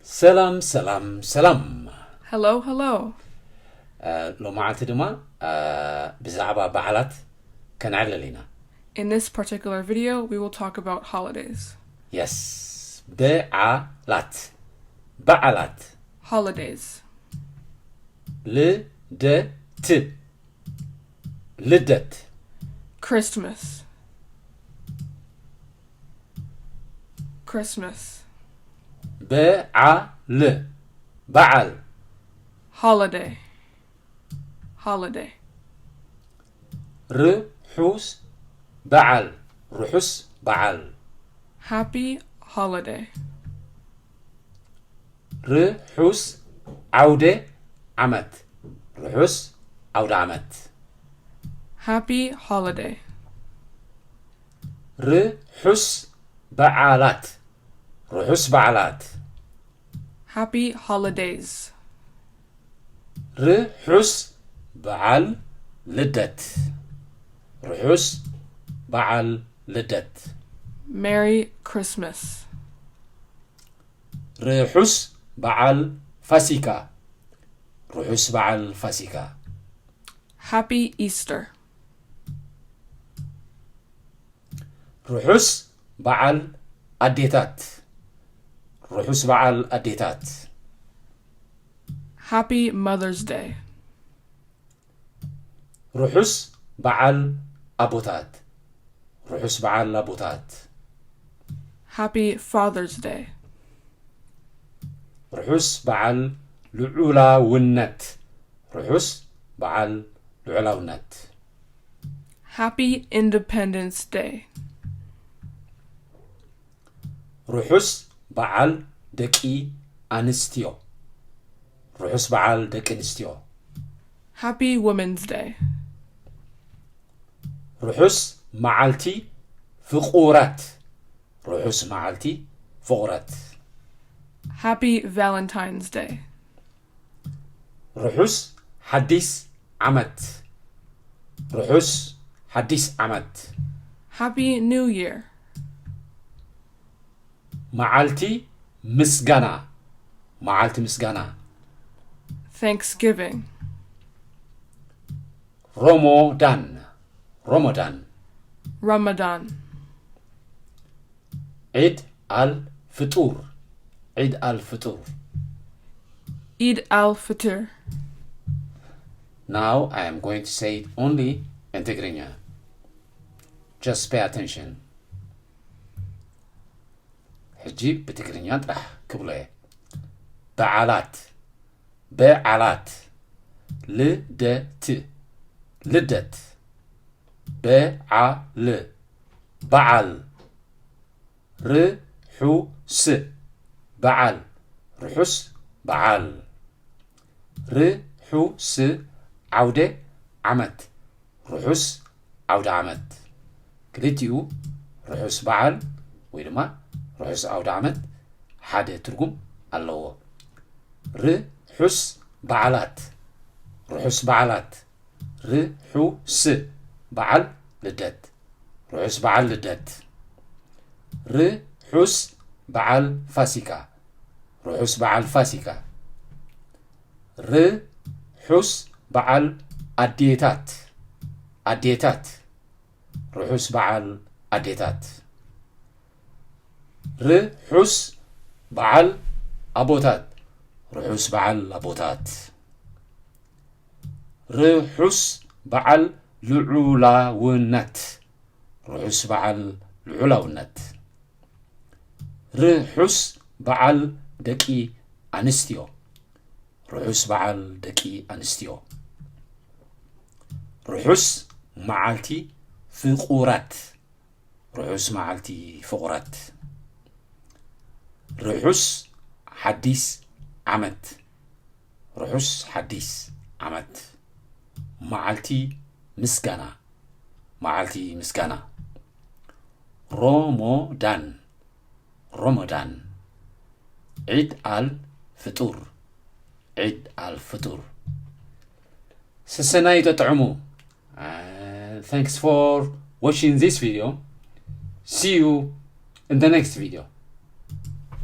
ሰላም ሰላም ሰላም። Hello, hello. ሎማዓልቲ ድማ ብዛዕባ በዓላት ከነዕልል ኢና። In this particular video, we will talk about holidays. የስ፣ በዓላት፣ በዓላት። Holidays. ልደት፣ ልደት። Christmas. Christmas. በዓል፣ በዓል። Holiday. Holiday. ርሑስ በዓል፣ ርሑስ በዓል። Happy holiday. ርሑስ ዓውደ ዓመት፣ ርሑስ ዓውደ ዓመት። Happy holiday. ርሑስ በዓላት፣ ርሑስ በዓላት። Happy holidays. ርሑስ በዓል ልደት፣ ርሑስ በዓል ልደት። Merry Christmas. ርሑስ በዓል ፋሲካ፣ ርሑስ በዓል ፋሲካ። Happy Easter. ርሑስ በዓል ኣዴታት፣ ርሑስ በዓል ኣዴታት። Happy Mother's Day. ርሑስ በዓል ኣቦታት፣ ርሑስ በዓል ኣቦታት። Happy Father's Day. ርሑስ በዓል ልዑላውነት፣ ርሑስ በዓል ልዑላውነት። Happy Independence Day. ርሑስ በዓል ደቂ ኣንስትዮ፣ ርሑስ በዓል ደቂ ኣንስትዮ። Happy Women's Day. ርሑስ መዓልቲ ፍቑራት፣ ርሑስ መዓልቲ ፍቑራት። Happy Valentine's Day. ርሑስ ሓዲስ ዓመት፣ ርሑስ ሓዲስ ዓመት። Happy New Year. መዓልቲ ምስጋና፣ መዓልቲ ምስጋና። Thanksgiving. ሮሞዳን፣ ሮሞዳን። Ramadan. ዒድ ኣል ፍጡር፣ ዒድ ኣል ፍጡር። Eid al Fitr. Now I am going to say it only in ትግርኛ. Just pay attention. ሕጂ ብትግርኛ ጥራሕ ክብሎ እየ። በዓላት፣ በዓላት። ልደት፣ ልደት። በዓል፣ በዓል። ርሑስ በዓል፣ ርሑስ በዓል። ርሑስ ዓውደ ዓመት፣ ርሑስ ዓውደ ዓመት። ክልቲኡ ርሑስ በዓል ወይ ድማ ርሑስ ዓውደ ዓመት ሓደ ትርጉም ኣለዎ። ርሑስ በዓላት፣ ርሑስ በዓላት። ርሑስ በዓል ልደት፣ ርሑስ በዓል ልደት። ርሑስ በዓል ፋሲካ፣ ርሑስ በዓል ፋሲካ። ርሑስ በዓል ኣዴታት፣ ኣዴታት። ርሑስ በዓል ኣዴታት። ርሑስ በዓል ኣቦታት፣ ርሑስ በዓል ኣቦታት። ርሑስ በዓል ልዑላውነት፣ ርሑስ በዓል ልዑላውነት። ርሑስ በዓል ደቂ ኣንስትዮ፣ ርሑስ በዓል ደቂ ኣንስትዮ። ርሑስ መዓልቲ ፍቑራት፣ ርሑስ መዓልቲ ፍቑራት። ርሑስ ሓዲስ ዓመት፣ ርሑስ ሓዲስ ዓመት። መዓልቲ ምስጋና፣ መዓልቲ ምስጋና። ሮሞዳን፣ ሮሞዳን። ዒድ ኣል ፍጡር፣ ዒድ ኣል ፍጡር። ሰሰናዩ ተጥዕሙ። Uh, thanks for watching this video. See you in the next video.